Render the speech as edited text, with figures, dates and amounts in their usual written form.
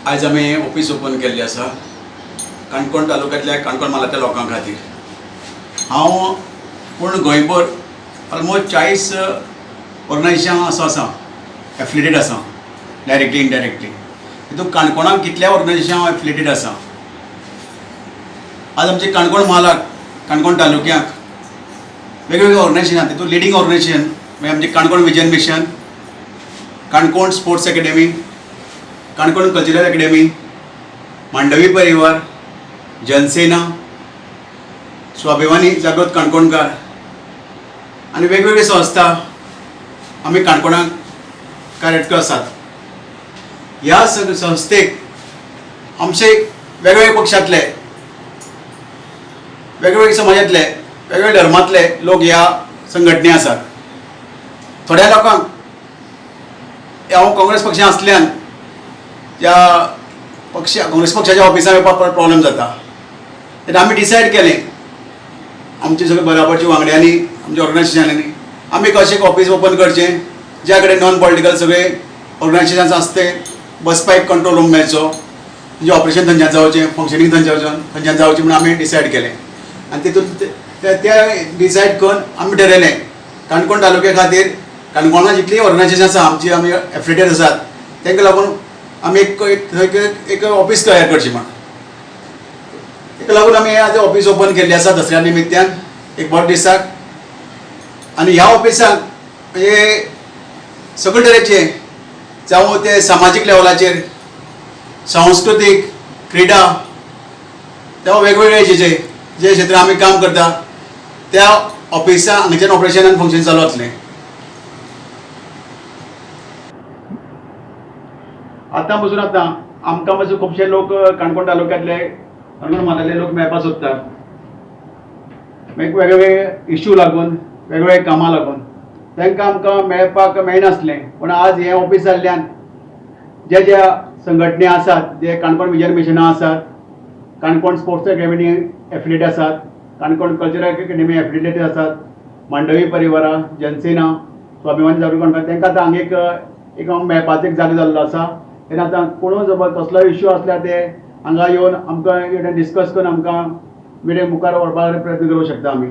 आयज आमी office open केल्लें आसा काणकोण तालुक्यांतल्या काणकोण म्हालांतल्या लोकां खातीर. हांव पूर्ण गोंयभर ऑलमोस्ट 40 ऑर्गनायजेशन असो आसा, एफिलिएटेड आसा डायरेक्टली इनडायरेक्टली. तितून काणकोणाक कितल्या ऑर्गनायजेशन हांव एफिलिएटेड आसा. आज आमचे काणकोण म्हालाक, काणकोण तालुक्याक वेगवेगळे ऑर्गनायजेशन, तितून लिडींग ऑर्गनायजेशन म्हणजे आमचे Canacona vision mission, Canacona sports academy, Canacona cultural academy, Mandovi Parivar, Jansena, Swabhimani Jagrut Kankonkar आनी वेगवेगळे संस्था आमी काणकोणाक कार्यरत आसात. ह्या संस्थेक आमचे वेगवेगळे पक्षांतले, वेगवेगळे समाजांतले, वेगवेगळे धर्मांतले लोक ह्या संघटने आसात. थोड्या लोकांक हांव काँग्रेस पक्षांत आसल्यान त्या पक्ष काँग्रेस पक्षाच्या ऑफिसांत येवपाक प्रॉब्लेम जाता. तेन्ना आमी डिसायड केलें आमचे सगळे बराबरच्या वांगड्यांनी, आमच्या ऑर्गनायजेशनांनी आमी कशें ऑफिस ओपन करचें ज्या कडेन नॉन पॉलिटिकल सगळे ऑर्गनायजेशन्स आसते, बसपा एक कंट्रोल रूम मेळचो, म्हणजे ऑपरेशन थंयच्यान जावचें, फंक्शनींग थंयच्यान जावचें म्हणून आमी डिसायड केलें. आनी तितून ते डिसायड करून आमी ठरयलें काणकोण तालुक्या खातीर काणकोणां जितलीं ऑर्गनायजेशन आसा आमची, आमी एफिलिएटेड आसात, तांकां लागून आमी एक एक एक ऑफिस तयार करचें म्हण. ताका लागून आमी आज ऑफिस ओपन केल्लें आसा दसऱ्या निमित्यान एक बरो दिसाक. आनी ह्या ऑफिसाक म्हणजे सगळे तरेचे, जावं ते सामाजीक लेवलाचेर, सांस्कृतीक, क्रिडा, जावं वेगवेगळे जे जे क्षेत्रांत आमी काम करता त्या ऑफिसा हांगच्यान ऑपरेशन आनी फंक्शन चालू जातलें. आतां पसून आतां आमकां पासून खुबशे लोक काणकोण तालुक्यांतले, काणकोण म्हालांतले लोक मेळपाक सोदतात. वेगवेगळे इश्यू लागून, वेगवेगळे कामां लागून तांकां आमकां मेळपाक मेळनासलें. पूण आज हें ऑफिस जाल्ल्यान जे ज्या संघटने आसात, जे काणकोण विजन मिशनां आसात, काणकोण स्पोर्ट्स अकॅडमी एफिलिएट आसात, काणकोण कल्चरल अकॅडमी एफिलिएटेड आसात, मांडवी परिवारा, जनसेना, स्वाभिमानी जागृत काणकोण, तांकां आतां हांगा एक एक मेळपाचो एक जागो जाल्लो आसा. तेन्ना आतां कोणूय जर कसलोय इश्यू आसल्यार ते हांगा येवन आमकां डिस्कस करून आमकां मिडिया मुखार व्हरपाक प्रयत्न करूंक शकता आमी.